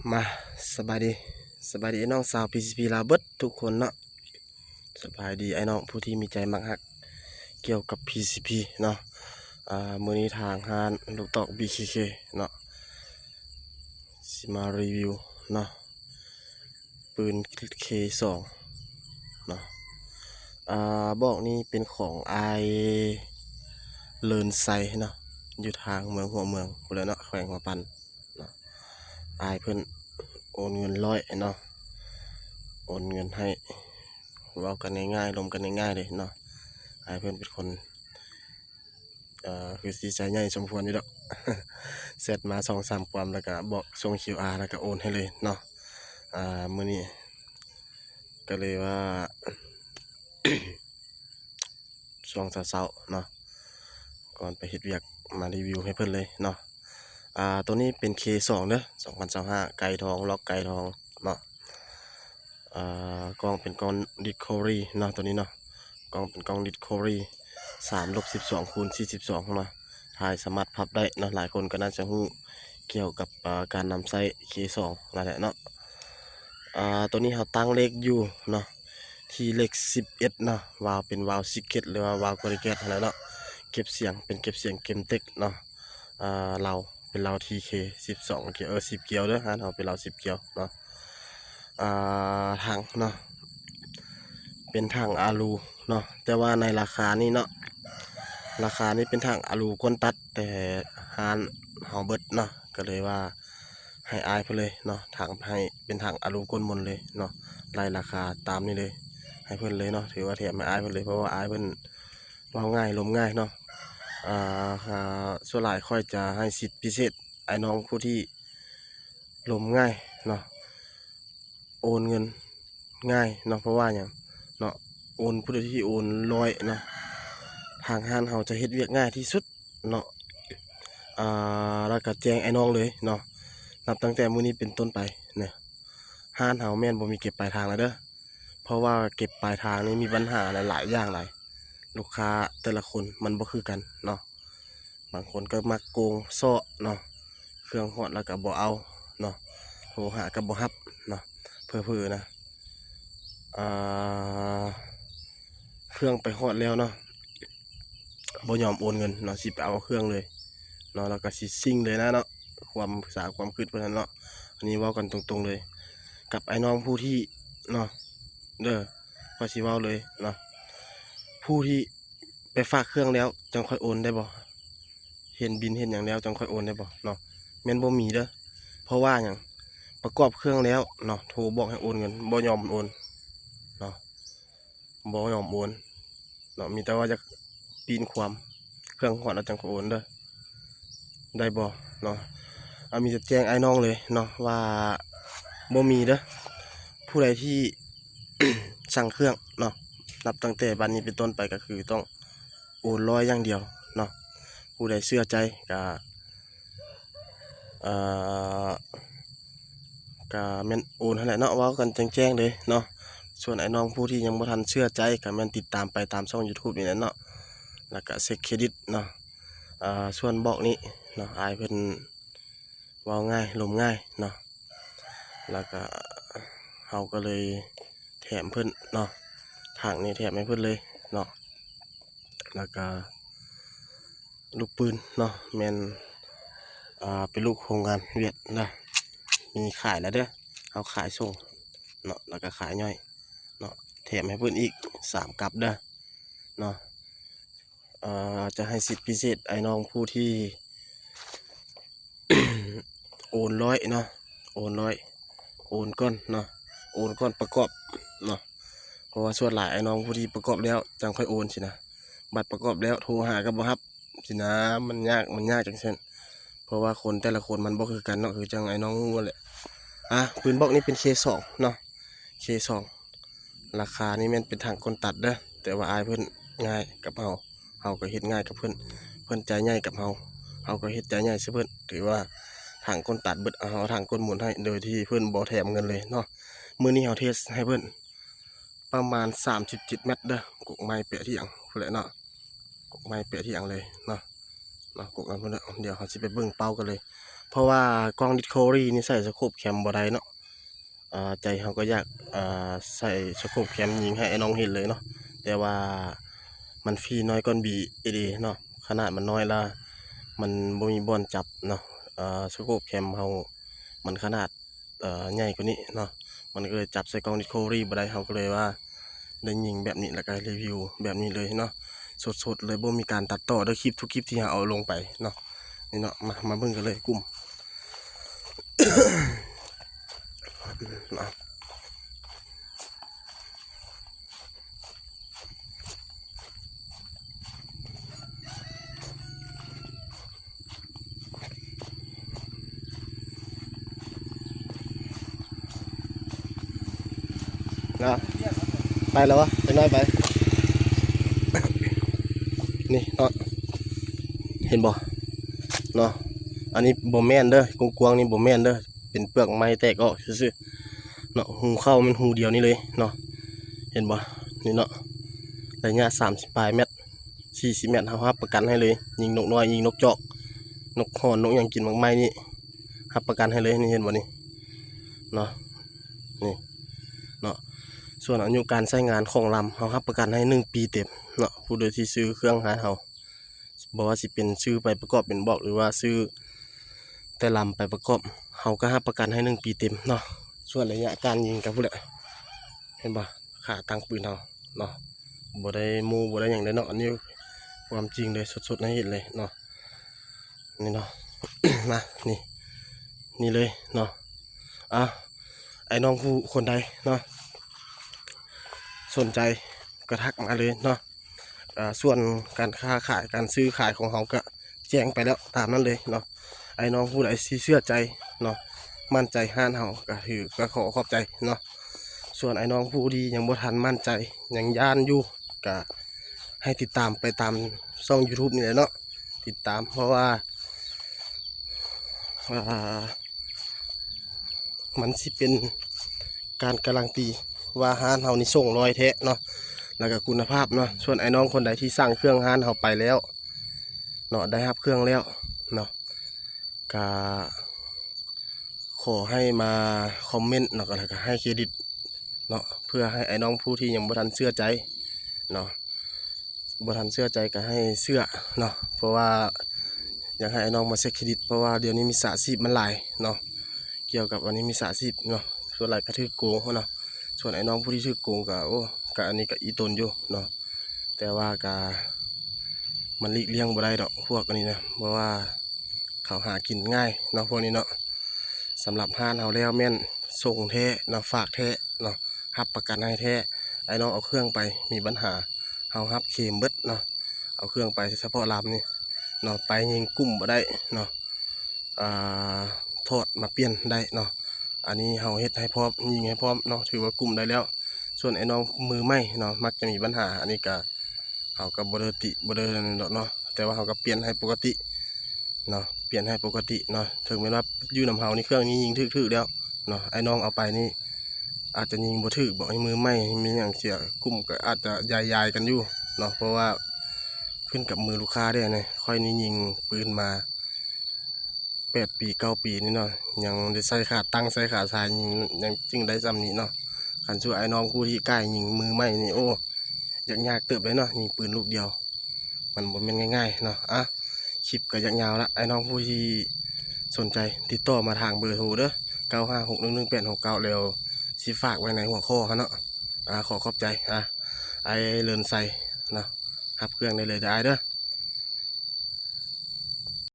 ມາ ສະບາຍດີ ສະບາຍດີອ້າຍນ້ອງຊາວ PCP ລາວເບິດທຸກຄົນເນາະ. ສະບາຍດີອ້າຍນ້ອງຜູ້ທີ່ມີໃຈມັກຮັກກ່ຽວກັບ PCP ເນາະ. ອາ ມື້ນີ້ທາງຮ້ານລູກຕອກ BKK ເນາະ ຊິມາຣີວິວເນາະ ປືນ K ສອງ ເນາະ. ອາ ບອກນີ້ເປັນຂອງອ້າຍເລີນໄຊເນາະ ຢູ່ທາງເມືອງຫົວເມືອງພຸ້ນແຫຼະເນາະ ແຂວງຫົວພັນເນາະ. ອ້າຍເພິ່ນໂອນເງິນຮ້ອຍເນາະ ໂອນເງິນໃຫ້ ເວົ້າກັນງ່າຍໆ ລົມກັນງ່າຍໆເລີຍເນາະ. ອ້າຍເພິ່ນເປັນຄົນ ເອີ ຄືຊິໃຈໃຫຍ່ສົມຄວນຢູ່ດອກ ແຊັດມາສອງສາມຄວາມ ແລ້ວກະບອກສົ່ງ QR ແລ້ວກະໂອນໃຫ້ເລີຍເນາະ. ອາ ມື້ນີ້ກະເລີຍວ່າ ຊ່ວງເຊົ້າໆເນາະ ກ່ອນໄປເຮັດວຽກມາຣີວິວໃຫ້ເພິ່ນເລີຍເນາະ. ອາ ໂຕນີ້ເປັນ K ສອງເດີ ສອງພັນຊາວຫ້າ ໄກ່ທອງ ລັອກໄກ່ທອງເນາະ. ອາ ກ້ອງເປັນກ້ອງ Discovery ເນາະ ໂຕນີ້ເນາະ ກ້ອງເປັນກ້ອງ Discovery ສາມລົບສິບສອງຄູນສີ່ສິບສອງເນາະ. ຖ່າຍສາມາດພັບໄດ້ເນາະ ຫຼາຍຄົນກໍໜ້າຈະຮູ້ກ່ຽວກັບ ອາ ການນຳໃຊ້ K ສອງ ນັ້ນແຫຼະເນາະ. ອາ ໂຕນີ້ເຮົາຕັ້ງເລກຢູ່ເນາະ ທີ່ເລກສິບເອັດເນາະ ວາວເປັນວາວ Secret ຫຼືວ່າວາວ Qualigas ຫັ້ນແຫຼະເນາະ. ເກັບສຽງເປັນເກັບສຽງ Gemtech ເນາະ. ອາ ເລົາເປັນເລົາ TK ສິບສອງ ກຽວ ເອີ ສິບກຽວເດີ ຮ້ານເຮົາເປັນເລົາສິບກຽວເນາະ. ອາ ຖັງເນາະ ເປັນຖັງອາລູເນາະ ແຕ່ວ່າໃນລາຄານີ້ເນາະ ລາຄານີ້ເປັນຖັງອາລູກົ້ນຕັດ ແຕ່ຮ້ານເຮົາເບິດເນາະ ກໍເລີຍວ່າໃຫ້ອ້າຍເພິ່ນເລີຍເນາະ ຖັງໃຫ້ເປັນຖັງອາລູກົ້ນມົນເລີຍເນາະ. ໄລ່ລາຄາຕາມນີ້ເລີຍ ໃຫ້ເພິ່ນເລີຍເນາະ ຖືວ່າແຖມໃຫ້ອ້າຍເພິ່ນເລີຍ ເພາະວ່າອ້າຍເພິ່ນເວົ້າງ່າຍລົມງ່າຍເນາະ. ອາ ສ່ວນຫຼາຍຂ້ອຍຈະໃຫ້ສິດພິເສດອ້າຍນ້ອງຜູ້ທີ່ ລົມງ່າຍເນາະ ໂອນເງິນງ່າຍເນາະ. ເພາະວ່າຫຍັງເນາະ ໂອນ ຜູ້ໃດທີ່ໂອນຮ້ອຍເນາະ ທາງຮ້ານເຮົາຈະເຮັດວຽກງ່າຍທີ່ສຸດເນາະ. ອາ ແລ້ວກໍແຈ້ງອ້າຍນ້ອງເລີຍເນາະ ນັບຕັ້ງແຕ່ມື້ນີ້ເປັນຕົ້ນໄປນະ ຮ້ານເຮົາແມ່ນບໍ່ມີເກັບປາຍທາງແລ້ວເດີ ເພາະວ່າເກັບປາຍທາງນີ້ມີບັນຫາຫຼາຍໆຢ່າງຫຼາຍ ລູກຄ້າແຕ່ລະຄົນມັນບໍ່ຄືກັນເນາະ. ບາງຄົນກໍມັກໂກງເຊາະເນາະ ເຄື່ອງຮອດແລ້ວກໍບໍ່ເອົາເນາະ ໂທຫາກໍບໍ່ຮັບເນາະ. ເຜີໆນະ ອາ ເຄື່ອງໄປຮອດແລ້ວເນາະ ບໍ່ຍອມໂອນເງິນເນາະ ຊິໄປເອົາເຄື່ອງເລີຍເນາະ ແລ້ວກໍຊິຊິງເລີຍນະເນາະ. ຄວາມສາຄວາມຄິດເພິ່ນຫັ້ນເນາະ ອັນນີ້ເວົ້າກັນຕົງໆເລີຍ ກັບອ້າຍນ້ອງຜູ້ທີ່ເນາະ ເດີ ຂ້ອຍຊິເວົ້າເລີຍເນາະ ຜູ້ທີ່ ໄປຝາກເຄື່ອງແລ້ວຈັ່ງຄ່ອຍໂອນໄດ້ບໍ່? ເຫັນບິນເຫັນຫຍັງແລ້ວຈັ່ງຄ່ອຍໂອນໄດ້ບໍ່ເນາະ? ແມ່ນບໍ່ມີເດີ. ເພາະວ່າຫຍັງ? ປະກອບເຄື່ອງແລ້ວເນາະ ໂທບອກໃຫ້ໂອນເງິນ ບໍ່ຍອມໂອນເນາະ ບໍ່ຍອມໂອນເນາະ. ມີແຕ່ວ່າຢາກປີ້ນຄວາມ ເຄື່ອງຮອດແລ້ວຈັ່ງຄ່ອຍໂອນເດີ ໄດ້ບໍ່ເນາະ? ອາ ມີແຕ່ແຈ້ງອ້າຍນ້ອງເລີຍເນາະວ່າບໍ່ມີເດີ. ຜູ້ໃດທີ່ ສັ່ງເຄື່ອງເນາະ ນັບຕັ້ງແຕ່ບັດນີ້ເປັນຕົ້ນໄປກໍຄືຕ້ອງໂອນຮ້ອຍຢ່າງດຽວເນາະ. ຜູ້ໃດເຊື່ອໃຈກໍ ເອີ ກໍແມ່ນໂອນຫັ້ນແຫຼະເນາະ ເວົ້າກັນແຈ້ງໆເລີຍເນາະ. ສ່ວນອ້າຍນ້ອງຜູ້ທີ່ຍັງບໍ່ທັນເຊື່ອໃຈ ກໍແມ່ນຕິດຕາມໄປຕາມຊ່ອງ YouTube ນີ້ແຫຼະເນາະ ແລ້ວກໍເຊັກເຄຣດິດເນາະ. ເອີ ສ່ວນບອກນີ້ເນາະ ອ້າຍເພິ່ນເວົ້າງ່າຍລົມງ່າຍເນາະ ແລ້ວກໍເຮົາກໍເລີຍແຖມເພິ່ນເນາະ ຖັງນີ້ແຖມໃຫ້ເພິ່ນເລີຍເນາະ. ແລ້ວກໍລູກປືນເນາະ ແມ່ນ ອ່າ ເປັນລູກໂຮງງານຫວຽດນາມ ມີຂາຍແລ້ວເດີ ເຮົາຂາຍສົ່ງເນາະ ແລ້ວກໍຂາຍຍ່ອຍເນາະ. ແຖມໃຫ້ເພິ່ນອີກສາມກັບເດີເນາະ. ເອີ ຈະໃຫ້ສິດພິເສດອ້າຍນ້ອງຜູ້ທີ່ ໂອນຮ້ອຍເນາະ ໂອນຮ້ອຍ ໂອນກ່ອນເນາະ ໂອນກ່ອນປະກອບເນາະ. ເພາະວ່າສ່ວນຫຼາຍອ້າຍນ້ອງຜູ້ທີ່ປະກອບແລ້ວຈັ່ງຄ່ອຍໂອນຊີ້ນະ ບັດປະກອບແລ້ວໂທຫາກໍບໍ່ຮັບຊີ້ນະ ມັນຍາກ ມັນຍາກຈັ່ງຊັ້ນ. ເພາະວ່າຄົນແຕ່ລະຄົນມັນບໍ່ຄືກັນເນາະ ຄືຈັ່ງອ້າຍນ້ອງຮູ້ຫັ້ນແຫຼະ. ອາ ປືນບອກນີ້ເປັນເຄສອງເນາະ ເຄສອງ ລາຄານີ້ແມ່ນເປັນຖັງກົ້ນຕັດເດີ ແຕ່ວ່າອ້າຍເພິ່ນງ່າຍກັບເຮົາ ເຮົາກໍເຮັດງ່າຍກັບເພິ່ນ ເພິ່ນໃຈໃຫຍ່ກັບເຮົາ ເຮົາກໍເຮັດໃຈໃຫຍ່ໃສ່ເພິ່ນ. ຖືວ່າຖັງກົ້ນຕັດເບິດ ເຮົາເອົາຖັງກົ້ນໝູນໃຫ້ ໂດຍທີ່ເພິ່ນບໍ່ແຖມເງິນເລີຍເນາະ. ມື້ນີ້ເຮົາເທສໃຫ້ເພິ່ນປະມານສາມສິບເຈັດແມັດເດີ ກົກໄມ້ແປະຖຽງພຸ້ນແຫຼະເນາະ ກົກໄມ້ແປະຖຽງເລີຍເນາະ ເນາະ ກົກນັ້ນພຸ້ນແຫຼະ. ດຽວເຮົາຊິໄປເບິ່ງເປົ້າກັນເລີຍ ເພາະວ່າກ້ອງດິສຄັຟເວີຣີນີ້ໃສ່ສະໂຄບແຄມບໍ່ໄດ້ເນາະ. ເອີ ໃຈເຮົາກໍຢາກ ເອີ ໃສ່ສະໂຄບແຄມຍິງໃຫ້ອ້າຍນ້ອງເຫັນເລີຍເນາະ ແຕ່ວ່າມັນຟີນ້ອຍກ່ອນບີເດເນາະ. ຂະໜາດມັນນ້ອຍລະ ມັນບໍ່ມີບ່ອນຈັບເນາະ. ເອີ ສະໂຄບແຄມເຮົາມັນຂະໜາດ ເອີ ໃຫຍ່ກວ່ານີ້ເນາະ ມັນກໍເລີຍຈັບໃສ່ກ້ອງດິສຄັຟເວີຣີບໍ່ໄດ້. ເຮົາກໍເລີຍວ່າໄດ້ຍິງແບບນີ້ ແລ້ວກໍຣີວິວແບບນີ້ເລີຍເນາະ ສົດໆເລີຍ ບໍ່ມີການຕັດຕໍ່ເດີ ຄລິບທຸກຄລິບທີ່ເຮົາເອົາລົງໄປເນາະ. ນີ້ເນາະ ມາ ມາເບິ່ງກັນເລີຍ ກຸ້ມ ນະ ໄປແລ້ວວະ ເດັກນ້ອຍໄປ. ນີ້ເນາະ ເຫັນບໍ່ເນາະ ອັນນີ້ບໍ່ແມ່ນເດີ ກວ້າງໆນີ້ບໍ່ແມ່ນເດີ ເປັນເປືອກໄມ້ແຕກອອກຊື່ໆເນາະ. ຮູເຂົ້າແມ່ນຮູດຽວນີ້ເລີຍເນາະ ເຫັນບໍ່ ນີ້ເນາະ ໄລຍະສາມສິບປາຍແມັດ ສີ່ສິບແມັດ ເຮົາຮັບປະກັນໃຫ້ເລີຍ. ຍິງນົກນ້ອຍ ຍິງນົກຈອກ ນົກຮ້ອນ ນົກຫຍັງກິນໝາກໄມ້ນີ້ ຮັບປະກັນໃຫ້ເລີຍ. ນີ້ເຫັນບໍ່ນີ້ເນາະ ນີ້ເນາະ. ສ່ວນອາຍຸການໃຊ້ງານຂອງລຳ ເຮົາຮັບປະກັນໃຫ້ໜຶ່ງປີເຕັມເນາະ. ຜູ້ໃດທີ່ຊື້ເຄື່ອງຮ້ານເຮົາ ບໍ່ວ່າຊິເປັນຊື້ໄປປະກອບເປັນບອກ ຫຼືວ່າຊື້ແຕ່ລຳໄປປະກອບ ເຮົາກໍຮັບປະກັນໃຫ້ໜຶ່ງປີເຕັມເນາະ. ສ່ວນໄລຍະການຍິງກໍພຸ້ນແຫຼະ ເຫັນບໍ່ ຂາຕັ້ງປືນເຮົາເນາະ ບໍ່ໄດ້ໂມ້ບໍ່ໄດ້ຫຍັງເດ້ເນາະ ອັນນີ້ຄວາມຈິງເລີຍ ສົດໆໃຫ້ເຫັນເລີຍເນາະ. ນີ້ເນາະ ມາ ນີ້ ນີ້ເລີຍເນາະ. ອ່າ ອ້າຍນ້ອງຜູ້ຄົນໃດເນາະ ສົນໃຈກໍທັກມາເລີຍເນາະ. ອ່າ ສ່ວນການຄ້າຂາຍ ການຊື້ຂາຍຂອງເຮົາກະແຈ້ງໄປແລ້ວ ຕາມນັ້ນເລີຍເນາະ. ອ້າຍນ້ອງຜູ້ໃດທີ່ເຊື່ອໃຈເນາະ ໝັ້ນໃຈຮ້ານເຮົາ ກະຖື ກະຂໍຂອບໃຈເນາະ. ສ່ວນອ້າຍນ້ອງຜູ້ທີ່ຍັງບໍ່ທັນໝັ້ນໃຈ ຍັງຢ້ານຢູ່ ກະໃຫ້ຕິດຕາມໄປຕາມຊ່ອງຢູທູບນີ້ແຫຼະເນາະ ຕິດຕາມ ເພາະວ່າ ອ່າ ມັນຊິເປັນການກາລັນຕີວ່າຮ້ານເຮົານີ້ສົ່ງຮ້ອຍແທ້ເນາະ ແລ້ວກະຄຸນນະພາບເນາະ. ສ່ວນອ້າຍນ້ອງຄົນໃດທີ່ສັ່ງເຄື່ອງຮ້ານເຮົາໄປແລ້ວເນາະ ໄດ້ຮັບເຄື່ອງແລ້ວເນາະ ກະຂໍໃຫ້ມາຄອມເມັນເນາະ ແລ້ວກະໃຫ້ເຄຣດິດເນາະ ເພື່ອໃຫ້ອ້າຍນ້ອງຜູ້ທີ່ຍັງບໍ່ທັນເຊື່ອໃຈເນາະ ບໍ່ທັນເຊື່ອໃຈກໍໃຫ້ເຊື່ອເນາະ ເພາະວ່າຢາກໃຫ້ອ້າຍນ້ອງມາເຊັກເຄຣດິດ ເພາະວ່າດຽວນີ້ມິດສາຊີບມັນຫຼາຍເນາະ ກ່ຽວກັບອັນນີ້ມິດສາຊີບເນາະ ສ່ວນຫຼາຍກໍຖືກໂກງເນາະ. ສ່ວນອ້າຍນ້ອງຜູ້ທີ່ຖືກໂກງກໍ ໂອ້ ກໍອັນນີ້ກໍອີ່ຕົນຢູ່ເນາະ ແຕ່ວ່າກໍມັນຫຼີກລ່ຽງບໍ່ໄດ້ດອກພວກອັນນີ້ນະ ເພາະວ່າເຂົາຫາກິນງ່າຍເນາະ ພວກນີ້ເນາະ. ສຳລັບຮ້ານເຮົາແລ້ວແມ່ນສົ່ງແທ້ເນາະ ຝາກແທ້ເນາະ ຮັບປະກັນໃຫ້ແທ້. ອ້າຍນ້ອງເອົາເຄື່ອງໄປມີບັນຫາ ເຮົາຮັບເຄມເບິດເນາະ. ເອົາເຄື່ອງໄປສະເພາະລຳນີ້ເນາະ ໄປຍິງກຸ້ມບໍ່ໄດ້ເນາະ ອ່າ ຖອດມາປ່ຽນໄດ້ເນາະ. ອັນນີ້ເຮົາເຮັດໃຫ້ພ້ອມ ຍິງໃຫ້ພ້ອມເນາະ ຖືວ່າກຸ້ມໄດ້ແລ້ວ. ສ່ວນອ້າຍນ້ອງມືໃໝ່ເນາະ ມັກຈະມີບັນຫາ ອັນນີ້ກະ ເຮົາກໍບໍ່ໄດ້ຕິ ບໍ່ໄດ້ນັ້ນດອກເນາະ ແຕ່ວ່າເຮົາກໍປ່ຽນໃຫ້ປົກກະຕິເນາະ ປ່ຽນໃຫ້ປົກກະຕິເນາະ. ເຖິງແມ່ນວ່າຢູ່ນຳເຮົານີ້ ເຄື່ອງນີ້ຍິງຖືກໆແລ້ວເນາະ ອ້າຍນ້ອງເອົາໄປນີ້ອາດຈະຍິງບໍ່ຖືກບໍ ໃຫ້ມືໃໝ່ ມີຫຍັງເສຍ ກຸ້ມກໍອາດຈະຢາຍໆກັນຢູ່ເນາະ ເພາະວ່າຂຶ້ນກັບມືລູກຄ້າເດ້. ຂ້ອຍນີ້ຍິງປືນມາ ແປດປີເກົ້າປີນີ້ເນາະ ຍັງໄດ້ໃສ່ຂາຕັ້ງໃສ່ຂາຊາຍ ຍັງ ຍັງຈຶ່ງໄດ້ຊ່ຳນີ້ເນາະ. ຄັນສູ່ອ້າຍນ້ອງຜູ້ທີ່ກ້າຍິງມືໃໝ່ນີ້ ໂອ້ ຍາກຍາກເຕີບເລີຍເນາະ ຍິງປືນລູກດຽວ ມັນບໍ່ແມ່ນງ່າຍໆເນາະ. ອ່ະ ຄລິບກໍຢາກຍາວລະ ອ້າຍນ້ອງຜູ້ທີ່ສົນໃຈຕິດຕໍ່ມາທາງເບີໂທເດີ ເກົ້າຫ້າຫົກໜຶ່ງໜຶ່ງແປດຫົກເກົ້າ ແລ້ວຊິຝາກໄວ້ໃນຫົວຂໍ້ຫັ້ນເນາະ. ອ່າ ຂໍຂອບໃຈ ອ່າ ອ້າຍເລີນໄຊເນາະ ຮັບເຄື່ອງໄດ້ເລີຍເດີອ້າຍເດີ.